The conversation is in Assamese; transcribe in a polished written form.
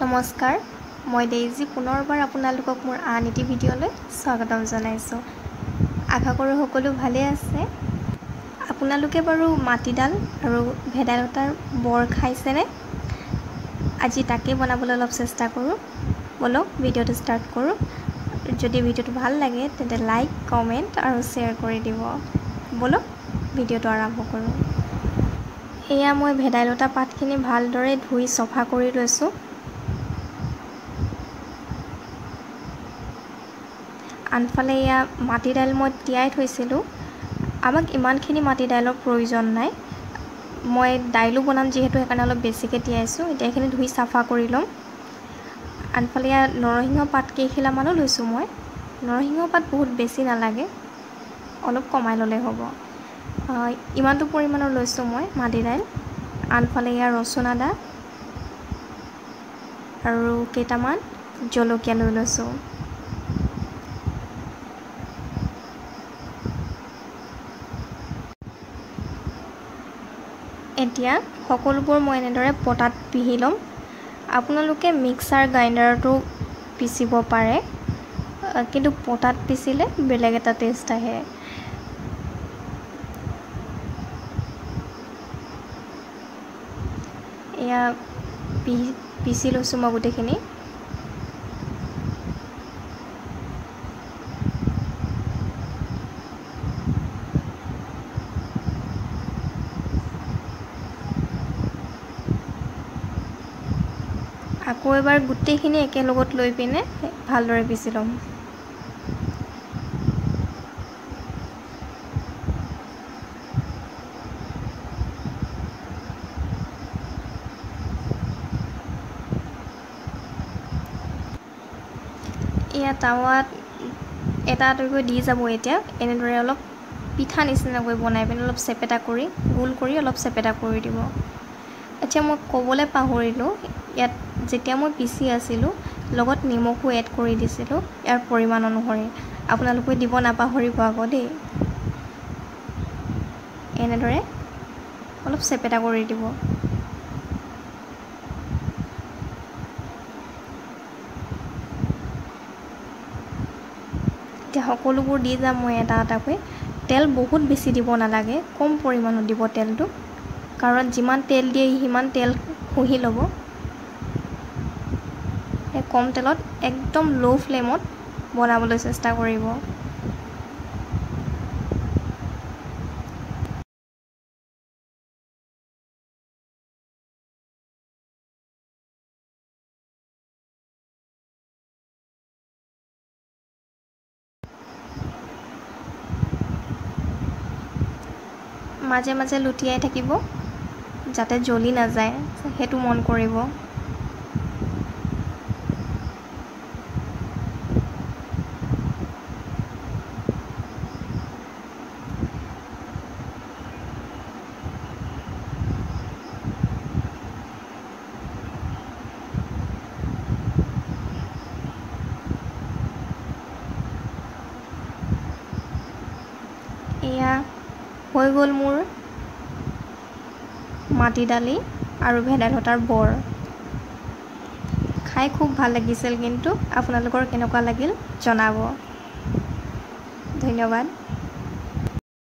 নমস্কাৰ, মই ডেইজি পুনৰবাৰ আপোনালোকক মোৰ আন এটি ভিডিঅ'লৈ স্বাগতম জনাইছোঁ। আশা কৰোঁ সকলো ভালে আছে। আপোনালোকে বাৰু মাটিদাল আৰু ভেদাইলতাৰ বৰ খাইছেনে? আজি তাকে বনাবলৈ অলপ চেষ্টা কৰোঁ। ব'লক ভিডিঅ'টো ষ্টাৰ্ট কৰোঁ। যদি ভিডিঅ'টো ভাল লাগে তেন্তে লাইক, কমেণ্ট আৰু শ্বেয়াৰ কৰি দিব। ব'লক ভিডিঅ'টো আৰম্ভ কৰোঁ। এয়া মই ভেদাইলতা পাতখিনি ভালদৰে ধুই চফা কৰি লৈছোঁ। আনফালে এয়া মাটি দাইল মই তিয়াই থৈছিলোঁ। আমাক ইমানখিনি মাটি দাইলৰ প্ৰয়োজন নাই, মই দাইলো বনাম যিহেতু সেইকাৰণে অলপ বেছিকৈ তিয়াইছোঁ। এতিয়া এইখিনি ধুই চাফা কৰি ল'ম। আনফালে এয়া নৰসিংহ পাত কেইখিলামানো লৈছোঁ মই। নৰসিংহ পাত বহুত বেছি নালাগে, অলপ কমাই ল'লে হ'ব। ইমানটো পৰিমাণৰ লৈছোঁ মই মাটি দাইল। আনফালে এয়া ৰচুন আদা আৰু কেইটামান জলকীয়া লৈ লৈছোঁ। এতিয়া সকলোবোৰ মই এনেদৰে পটাত পিহি ল'ম। আপোনালোকে মিক্সাৰ গ্ৰাইণ্ডাৰতো পিচিব পাৰে, কিন্তু পটাত পিচিলে বেলেগ এটা টেষ্ট আহে। এয়া পিচি লৈছোঁ মই গোটেইখিনি। আকৌ এবাৰ গোটেইখিনি একেলগত লৈ পিনে ভালদৰে পিচি ল'ম। এয়া টাৱাত এটা এটাকৈ দি যাব। এতিয়া এনেদৰে অলপ পিঠা নিচিনাকৈ বনাই পিনে অলপ চেপেটা কৰি গোল কৰি অলপ চেপেটা কৰি দিব। আচ্ছা, মই ক'বলৈ পাহৰিলোঁ, ইয়াত যেতিয়া মই পিচি আছিলোঁ লগত নিমখো এড কৰি দিছিলোঁ ইয়াৰ পৰিমাণ অনুসৰি। আপোনালোকে দিব নাপাহৰিব আকৌ দেই। এনেদৰে অলপ চেপেটা কৰি দিব। এতিয়া সকলোবোৰ দি যাম মই এটা এটাকৈ। তেল বহুত বেছি দিব নালাগে, কম পৰিমাণত দিব তেলটো, কাৰণ যিমান তেল দিয়ে সিমান তেল শুহি ল'ব। কম তেলত একদম ল' ফ্লেমত বনাবলৈ চেষ্টা কৰিব। মাজে মাজে লুটিয়াই থাকিব যাতে জ্বলি নাযায়, সেইটো মন কৰিব। এয়া হৈ গ'ল মোৰ মাটি দালি আৰু ভেদাইলতাৰ বৰ। খাই খুব ভাল লাগিছিল, কিন্তু আপোনালোকৰ কেনেকুৱা লাগিল জনাব। ধন্যবাদ।